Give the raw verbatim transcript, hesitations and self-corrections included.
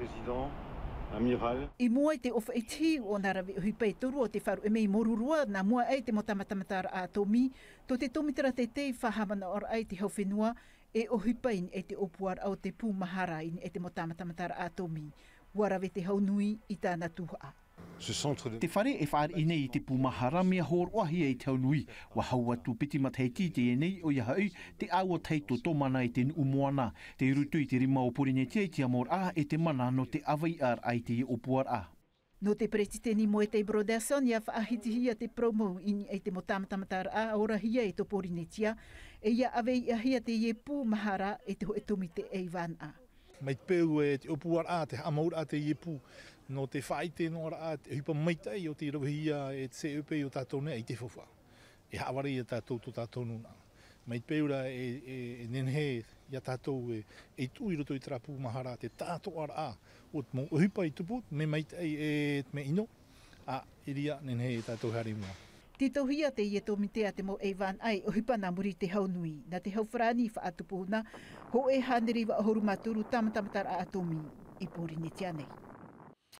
Président amiral. I mua i te ʻōfaʻi tihi o nā rave ʻohipa e toru o te faʻaruʻe mai i Moruroa, nā mua aʻe te mau tāmatamataraʻa ʻātōmī, tō te tōmitera teitei faʻahaʻamanaʻoraʻa i te hau fenua, e ʻohipa i niʻa i te ʻōpuaraʻa o te pū mahara i niʻa i te mau tāmatamataraʻa ʻātōmī. ʻUa rave te hau nui i tāna tuhaʻa. Ce centre de Te fare e fāriʻi nei i te pū mahara mea hōroʻahia i te hau nui. ʻUa hau atu piti matahiti i teie nei, ʻoia hoʻi, te ʻāua tahi tō Tomana i te nuʻu moana, tei roto i te rima o Pōrīnetia i te amo raʻa e te mana nō te ʻāvaʻe raʻa i teie ʻōpuaraʻa. Nō te peretiteni Moetai Brotherson, ʻia faʻahitihia te parau mau i niʻa i te mau tāmatamataraʻa ʻaorahia e tō Pōrīnetia, e ʻia ʻāvaʻehia teie pū mahara e te hōʻē tōmite ʻaivānaʻa. Mai te peu e te ʻōpuaraʻa, te haʻamauraʻa teie pū, nō te faʻaʻite noa raʻa, te ʻohipa maitaʻi o tei ravehia e te C E P o tātou nei i te faufaʻa. E haʻavare ia tātou tō tātou nūnaʻa. Mai te peu ra e, e, e nehenehe ia tātou e, e tuʻu i roto i te pū mahara, te tāʻatoʻaraʻa o te mau ʻohipa i tupu, mea maitaʻi e te mea ʻino, ā, i reira nehenehe ia tātou e haere i mua. Tītauhia teie tōmite a te mau ʻaivānaʻa e ʻohipa nā muri i te hau nui, nā te hau farāni i faʻatupu na, hōʻē hānere iva ʻahuru mā toru tāmatamataraʻa ʻātōmī i Pōrīnetia nei.